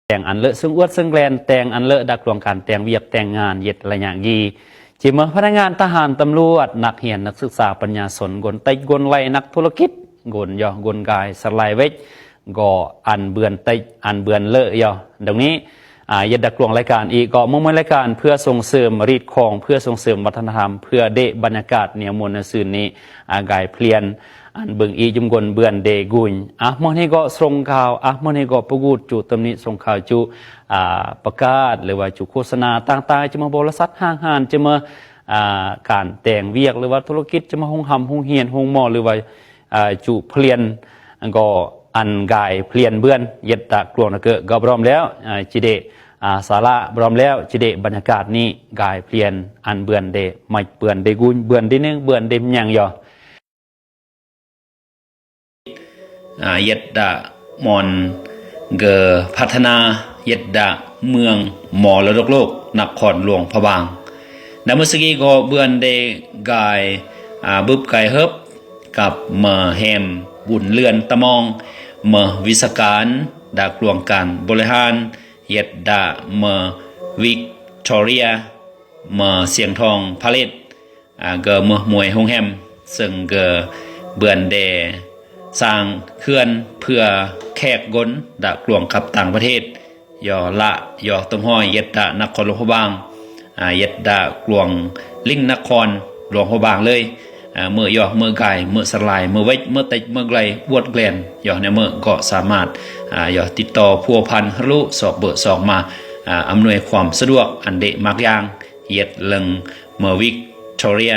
ແຕ່ງອັນເລີະເຊິ່ງອວດເຊິ່ງແລນ ແຕ່ງອັນເລີະດັກລວງການແຕ່ງວຽກແຕ່ງງານເຮັດໄລຍະກີ ຈິເມີພະນັກງານທະຫານຕຳຫຼວດ ນັກຮຽນນັກສຶກສາປັນຍາຊົນ ກົນເຕັກກົນໄລ ນັກທຸລະກິດ ກົນຍໍກົນກາຍສະໄລເວັກ ກໍອັນເບືອນເຕັກອັນເບືອນເລີຍອະ ດັ່ງນີ້ ອາ ເຮັດດັກລວງລາຍການອີກ ກໍມອບໝາຍລາຍການເພື່ອສົ່ງເສີມຣີດຄອງ ເພື່ອສົ່ງເສີມວັດທະນະທຳ ເພື່ອເດະບັນຍາກາດແນວມ່ວນແນວຊື່ນນີ້ ອາ ກາຍເພລຽນ ອັນເບິ່ງອີກຈຸມກົນເບືອນເດກຸນ ອາ ມື້ນີ້ກໍສົ່ງຂ່າວ ອາ ມື້ນີ້ກໍປະກຸດຈຸຕຳນິສົ່ງຂ່າວຈຸ ອາ ປະກາດ ຫຼືວ່າຈຸໂຄສະນາຕ່າງໆ ຈະມາບໍລິສັດຫ້າງຮ້ານ ຈະມາ ອາ ການແຕ່ງວຽກ ຫຼືວ່າທຸລະກິດ ຈະມາໂຮງຮ່ຳໂຮງຮຽນໂຮງໝໍ ຫຼືວ່າ ອາ ຈຸເພລຽນ ກໍອັນກາຍເພລຽນເບືອນ ເຮັດຕະກວງນະເກີ ກໍພ້ອມແລ້ວ ອາ ຈິເດ ອາ ສາລະພ້ອມແລ້ວ ຈິເດບັນຍາກາດນີ້ ກາຍເພລຽນອັນເບືອນເດ ໄມເບືອນເດກຸນ ເບືອນເດເນີງ ເບືອນເດມຍັງຢໍ ອາ ເຮັດຕະມອນເກີພັດທະນາ ເຮັດຕະເມືອງມໍລະດົກໂລກ ນະຄອນຫຼວງພະບາງ ນະມື້ສະກີກໍເບືອນເດກາຍ ອາ ບຶບກາຍເຮີບ ກັບເມີແຮມບຸນເລື່ອນຕະມອງ ເມີວິຊາການ ດາກລວງການບໍລິຫານ ເຮັດດາເມີວິກໂທເຣຍ ເມີຊຽງທອງພາເລດ ອາ ເກີເມີມວຍໂຮງແຮມ ເຊິ່ງເກີເບືອນເດສ້າງເຂື່ອນເພື່ອແຂກກົນ ດາກລວງກັບຕ່າງປະເທດ ຍໍລະຍໍຕົງຫ້ອຍ ເຮັດດານະຄອນຫຼວງພະບາງ ອາ ເຮັດດາກວງລິງນະຄອນຫຼວງພະບາງເລີຍ ອາ ເມີຍໍເມີກາຍ ເມີສະລາຍ ເມີເວັກ ເມີເຕັກ ເມີໄກ ອວດແກລນ ຍໍແນວເມີກໍສາມາດ ອາ ຍໍຕິດຕໍ່ພົວພັນ ຮັບຮູ້ຊອກເບີຊອກມາ ອາ ອຳນວຍຄວາມສະດວກ ອັນເດະມາກຢ່າງ ເຮັດເລິງເມີວິກໂທເຣຍ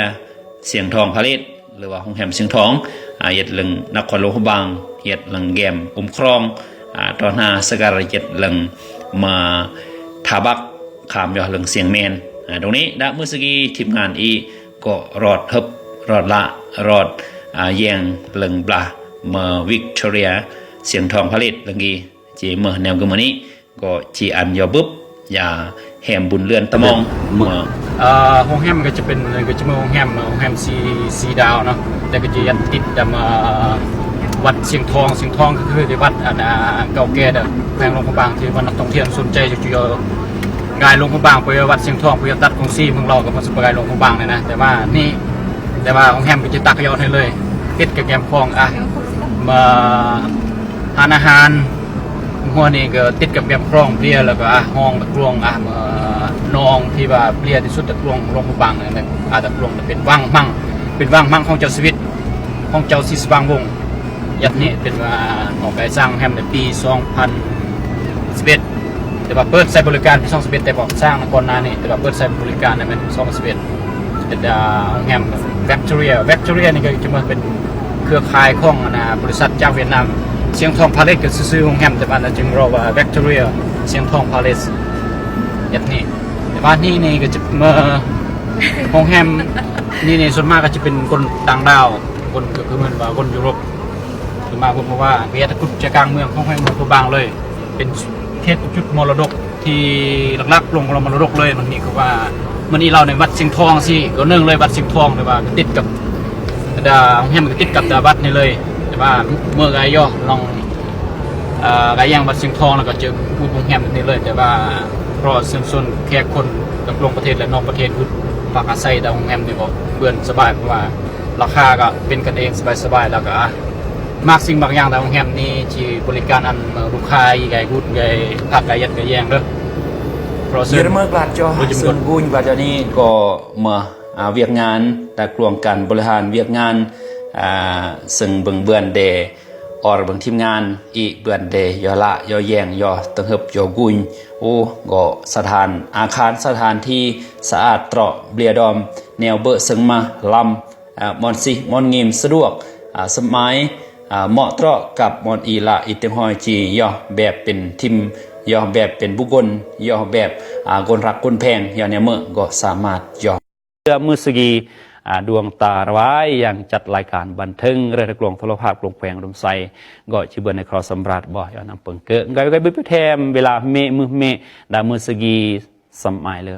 ຊຽງທອງພາເລດ ຫຼືວ່າໂຮງແຮມຊຽງທອງ ອາ ເຮັດເລິງນະຄອນຫຼວງພະບາງ ເຮັດເລິງແກມອຸມຄຣອງ ອາ ຕໍ່ໜ້າສະກາລະເຈັດເລິງມາທາບັກ ຂ້າມຢໍເລິງຊຽງແມນ ອາ ຕົງນີ້ນະມື້ສະກີທີມງານອີກກໍລອດເຮີບລອດລະລອດ ອາ ແຍ່ງເລິງບລາເມີວິກໂທເຣຍ ຊຽງທອງພາເລດເລິງກີ ຈີເມີແນວກຶມມື້ນີ້ ກໍຈີອັນຍໍບຶບ ຢາແຮມບຸນເລື່ອນຕະມອງ ເມີ ເອີ ໂຮງແຮມມັນກໍຈະເປັນ ກໍຈະມີໂຮງແຮມ ໂຮງແຮມສີ່ ສີ່ດາວເນາະ ແຕ່ກໍຈະຍັດຕິດກັບ ເອີ ວັດຊຽງທອງ ຊຽງທອງກໍຄືວັດອັນ ອາ ເກົ່າແກ່ເດີ ແຂວງຫຼວງພະບາງ ທີ່ວ່ານັກທ່ອງທ່ຽວສົນໃຈຈະຢູ່ກາຍຫຼວງພະບາງ ໄປວັດຊຽງທອງ ໄປຕັດກົງສີເມືອງລອ ກໍມາສະປາຍຫຼວງພະບາງນີ້ນະ ແຕ່ວ່ານີ້ ແຕ່ວ່າໂຮງແຮມກໍຈະຕັກຍອດໃຫ້ເລີຍ ຕິດກັບແຄມຄອງ ອາ ມາ ຮ້ານອາຫານ ຫົວນີ້ກໍຕິດກັບແຄມຄອງເບຍ ແລ້ວກໍ ອາ ຫ້ອງຕະກວງ ອາ ເອີ ໜອງທີ່ວ່າເບຍທີ່ສຸດຕະກວງຫຼວງພະບາງນັ້ນແຫຼະ ອາ ຕະກວງເປັນວັງມັງ ເປັນວັງມັງຂອງເຈົ້າຊີວິດ ຂອງເຈົ້າສີສະຫວ່າງວົງ ຍັດນີ້ເປັນວ່າອອກແບບສ້າງໂຮງແຮມໃນປີສອງພັນສິບເອັດ ແຕ່ວ່າເປີດໃຊ້ບໍລິການປີສອງພັນສິບເອັດ ແຕ່ວ່າສ້າງກ່ອນໜ້ານີ້ ແຕ່ວ່າເປີດໃຊ້ບໍລິການໃນປີສອງພັນສິບເອັດ ເປັນ ອາ ໂຮງແຮມ Victoria Victoria ນີ້ກໍຈະມາເປັນເຄືອຂ່າຍຂອງ ອັນນະ ບໍລິສັດຈາກຫວຽດນາມ ຊຽງທອງພາເລດ ກໍຊື່ໆໂຮງແຮມ ແຕ່ວ່ານະຈຶ່ງເວົ້າວ່າ Victoria ຊຽງທອງພາເລດ ແບບນີ້ ແຕ່ວ່ານີ້ ນີ້ກໍຈະມາ ໂຮງແຮມນີ້ ນີ້ສ່ວນມາກກໍຈະເປັນຄົນຕ່າງດ້າວ ຄົນກໍຄືແມ່ນວ່າຄົນຢູໂຣບ ສ່ວນມາກ ເພາະວ່າເວຍຕະກຸດໃຈກາງເມືອງຂອງແຂວງຫຼວງພະບາງເລີຍ ເປັນເຂດຈຸດມໍລະດົກທີ່ຫຼັກໆ ລວມມໍລະດົກເລີຍ ມັນມີຄືວ່າ ມັນອີເລົ່າໃນວັດຊຽງທອງຊີ້ ກໍໜຶ່ງເລີຍວັດຊຽງທອງ ແຕ່ວ່າກໍຕິດກັບ ດາ ໂຮງແຮມກໍຕິດກັບດາວັດນີ້ເລີຍ ແຕ່ວ່າເມື່ອໄກຢູ່ລອງ ເອີ ໄກຢ່າງວັດຊຽງທອງ ແລ້ວກໍເຈີໂຮງແຮມນີ້ເລີຍ ແຕ່ວ່າເພາະເຊີນຊວນແຂກຄົນຈາກຕ່າງປະເທດ ແລະ ນອກປະເທດ ພັກອາໄສຕາມໂຮງແຮມນີ້ກໍເບືອນສະບາຍ ເພາະວ່າ ລາຄາກໍເປັນກັນເອງສະບາຍໆ ແລ້ວກໍ ອາ ມັກສິ່ງບາງຢ່າງ ແຕ່ໂຮງແຮມນີ້ທີ່ບໍລິການອັນລູກຄ້າອີກໄກກຸດໄກພັກໄກຍັດໄກແຍງເດີ ເພາະເຊິ່ງ ເຢຍລະເມີກລາດຈໍ ເຊິ່ງບຸນກວ່າດຽວນີ້ກໍເມື່ອ ອາ ວຽກງານຕາກລວງການບໍລິຫານວຽກງານ ອາ ເຊິ່ງເບິ່ງເບືອນເດ ອອກເບິ່ງທີມງານ ອີເບືອນເດ ຍໍລະຍໍແຍງ ຍໍເຕີງເຮີບ ຍໍກຸຍ ໂອ ກໍສະຖານອາຄານ ສະຖານທີ່ສະອາດເຕາະເບຍດອມ ແນວເບີເຊິ່ງມາລຳ ອາ ມ່ອນຊິມ່ອນງີມ ສະດວກ ອາ ສະໝາຍ ອາ ເໝາະເຕາະກັບມ່ອນອີລະອີເຕັງຫອຍຈີ ຍໍແບບເປັນທີມ ຍໍແບບເປັນບຸກຄົນ ຍໍແບບ ອາ ຄົນຮັກຄົນແພງ ຍໍແນວເມີກໍສາມາດຍໍ ເພື່ອມື້ສະກີ ອາ ດວງຕາລະວາຍ ຍັງຈັດລາຍການບັນເທີງ ເລື່ອງຕະກວງໂທລະພາບ ກວງແຂວງອຸດົມໄຊ ກໍຊິເບິ່ງໃນຄອສຳລັດບໍ່ ຍ້ອນນຳເປິງເກີ ໄກໄກເບິດແທມ ເວລາເມະ ມື້ເມະ ດາມື້ສະກີ ສະໝາຍເລີ